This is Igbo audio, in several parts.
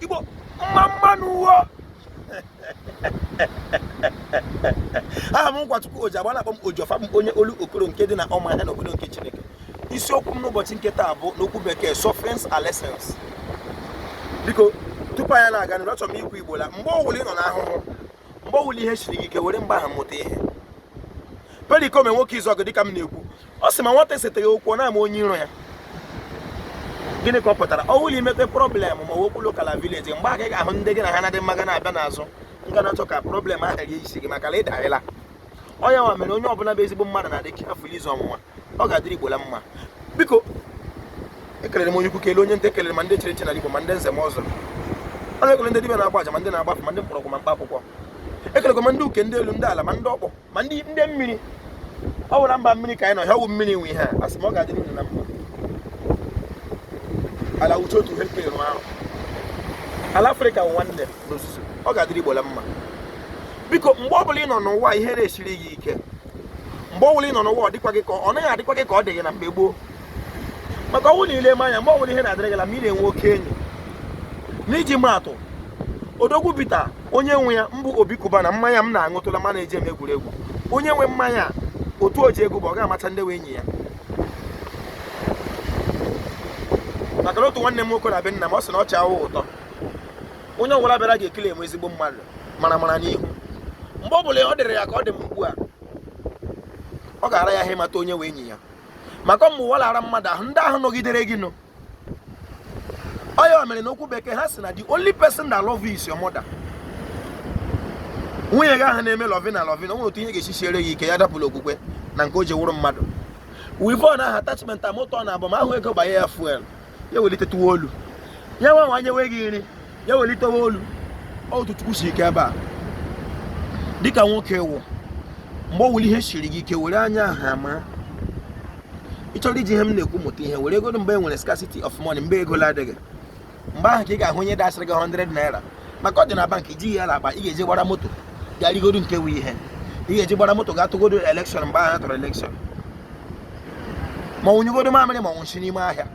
Igbo, mma mma nụ wo. Aha m Nkwachukwu Ojiagba, na-akpọ m Ojiọfọ, abụ m onye Olokoro nke dị na Ọmahịa n'obodo nke Chineke. Isiokwu m n'ụbọchị nke taa bụ n'okwu bekee, "Sufferings are lessons." Biko, tupu anyị na-aga n'ihu, achọrọ m ikwu, Igbo, la mgbe ọwụla ị nọ n'ahụhụ, mgbe ọwụla ihe siri gị ike, were mgbe ahụ mụta ihe. Pericoma nwoke Izuọgụ, dịka m na-ekwu, ọ sị ma nwata eseteghị okwu, ọ na-ama onye iro ya. Gịnị ka ọ pụtara? Ọ wụla imete problem ma ọ okwu local village, mgbe aka ị ga-ahụ ndị gị na ha na-adị mma ga na-abịa n'azụ nga na-achọ ka problem ahụ rie isi gị, maka na ịdarịla. Ọ ya nwa mere onye ọbụla bụ ezigbo mmadụ na-adị careful izu ọnwụnwa. Ọ ga-adịrị Igbo la mma. Biko, ekelere m onye ukwu, kelee onye nta, ekelere ma ndị chiri echi n'ala Igbo, ma ndị nze ma ọzọ. Ọ na-ekele ndị dibịa na-agba aja, ma ndị na-agba afa, ma ndị mkpọrọgwụ, ma mkpa akwụkwọ. Ekelekwa ma ndị uke, ndị elu, ndị ala, ma ndị ọkpọ, ma ndị mmiri. Ọ bụla mba mmiri ka anyị nọ, ọwụ mmiri nwe ihe a. Asị m, ọ ga-adịrị unu na mma. Ala uche otu ihe kere ahụ, ala Afrịka bụ nwanne n'ozuzu. Ọ ga-adịrị Igbo la mma. Biko, mgbe ọ bụla ị nọ n'ụwa, ihe na-esiri gị ike, mgbe ọ bụla ị nọ n'ụwa, ọ dịkwa gị ka ọ naghị adịkwa gị ka ọ dị gị na mgbe gboo, maka ọnwụ niile eme anya, mgbe ọ bụla ihe na-adịrị gị la ma ị na-enwe oke enyi. N'iji maatụ, Odogwu Bitter, onye nwe ya mbụ Obi Cubana, mmanya m na-aṅụtụla ma na-eji eme egwuregwu, onye nwe mmanya otu o ji ego bụ ọ ga-amacha ndị nwe enyi ya, maka na otu nwanne m nwoke na be nna m, ọ sị na ọ chawa ụtọ, onye ọbụla bịara ga-ekele enwe ezigbo mmadụ mara mara n'ihu. Mgbe ọ bụla ọ dịrị ya ka ọ dị m ugbu a, ọ ga-ara ya ahụ ịmata onye nwe enyi ya, maka mgbe ụwa lara mmadụ ahụ, ndị ahụ nọgidere gị nụ. Ọ ya mere na okwu bekee ha sị na the only person that love you is your mother. Nwunye gị ahụ na-eme loving na loving, o nwere otu ihe ga-esi siere gị ike, ya dapụla okwukwe na nke o ji wụrụ mmadụ. Weavon ahụ, attachment a moto ọ na-abụ ma ahụ ego gbanye ya fuel, ya welitetuwa olu ya, nwa nwa nyewe gị nri, ya welitewa olu. Otu Chukwu si ike ebe a, dịka nwoke wụ, mgbe ọwụla ihe siri gị ike, were anya ahụ ama. Ị chọrọ iji ihe m na-ekwu mụta ihe, were ego mgbe e nwere scarcity of money, mgbe ego adịghị, mgbe ahụ ka ị ga-ahụ onye dasịrị gị 100 naira, maka ọ dị na bank ijighị ya akpa. Ị ga-eji gbara moto gaa rigodo nke wụ ihe ị ga-eji gbara moto gaa tụgodo election, mgbe ahụ tụrụ election, ma ọ wụnyụgodo mamịrị, ma ọ nwụchi n'ime ahịa.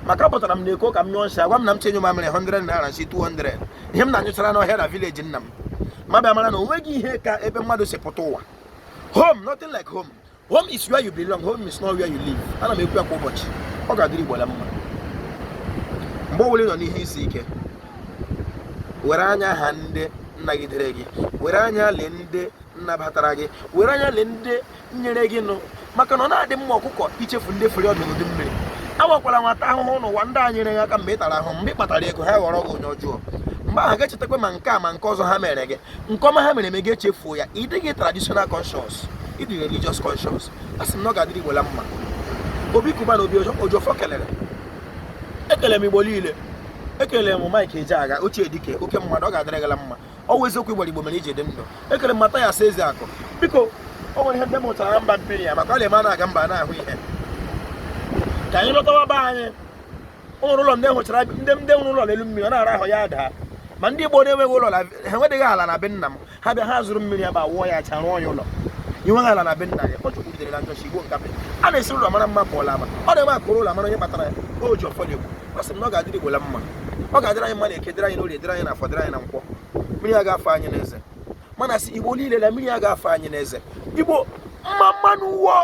Maka pụtara m na-eko ka m nyụọ nsị, agwa m na m chenye mamịrị 100 naira, nsị 200, ihe m na-anyụchara n'ọhịa na village nna m, ma bịa mara na o nweghị ihe ka ebe mmadụ si pụta ụwa. Home, nothing like home. Home is where you belong, home is not where you live. Ana m ekwu ya kwa ụbọchị. Ọ ga-adịrị Igbo la mma. Mgbe ọbụla ị nọ n'ihe isi ike, were anya ha ndị nnagidere gị, were anya lee ndị nnabatara gị, were anya lee ndị nyere gị nụ, maka na ọ na-adị mma ọkụkọ ichefu ndị fere ọdụ n'udu mmiri. Awakwala nwata ahụhụ n'ụwa. Ndị a nyere gị aka mgbe ị tara ahụhụ, mgbe ị kpatara ego, ha ghọrọ gị onye ọjọọ. Mgbe ahụ ga-echetakwa ma nke a ma nke ọzọ ha mere gị, nke ọma ha mere eme gị, echefuo ya. Ị dịghị traditional conscious, ị dị religious conscious. A sị m na ọ ga-adịrị Igbo la mma. Obi Cubana, Obi Ojiọfọ kelere. Ekele m Igbo niile. Ekele m Mike Ejeagha, ochie dike, oke mmadụ. Ọ ga-adịrị gị la mma. Ọ wụ eziokwu, Igbo Igbo mere iji dị ndụ. Ekele m Mathias Ezeaku. Biko, o nwere ihe ndị mụtara na mba mpiri ya, maka ọ na-eme a na-aga mba na-ahụ ihe. Ka anyị lọtawa be anyị, o nwere ụlọ ndị hụchara ndị nwere ụlọ n'elu mmiri, ọ na-ara ahụ ya daa. Ma ndị Igbo na-enweghị ụlọ, ha enweghị ala na be nna m, ha bịa, ha zụrụ mmiri ebe a, wụọ ya acha, rụọ ya ụlọ. Ị nweghị ala na be nna gị, ọ chukwugiderela njọ. Igbo nkapị a na-esi ụlọ mara mma pụọla ama, ọ na-eme akụrụ ụlọ mara onye kpatara ya. O ji ọfọ na-ekwu, ọ sị m na ọ ga-adịrị Igbo la mma. Ọ ga-adịrị anyị mma na eke, dịrị anyị n'orie, dịrị anyị na afọ, dịrị anyị na nkwọ. Mmiri a ga-afọ anyị n'eze, mana sị Igbo niile na mmiri a ga-afọ anyị n'eze. Igbo, mma mma nụ wo.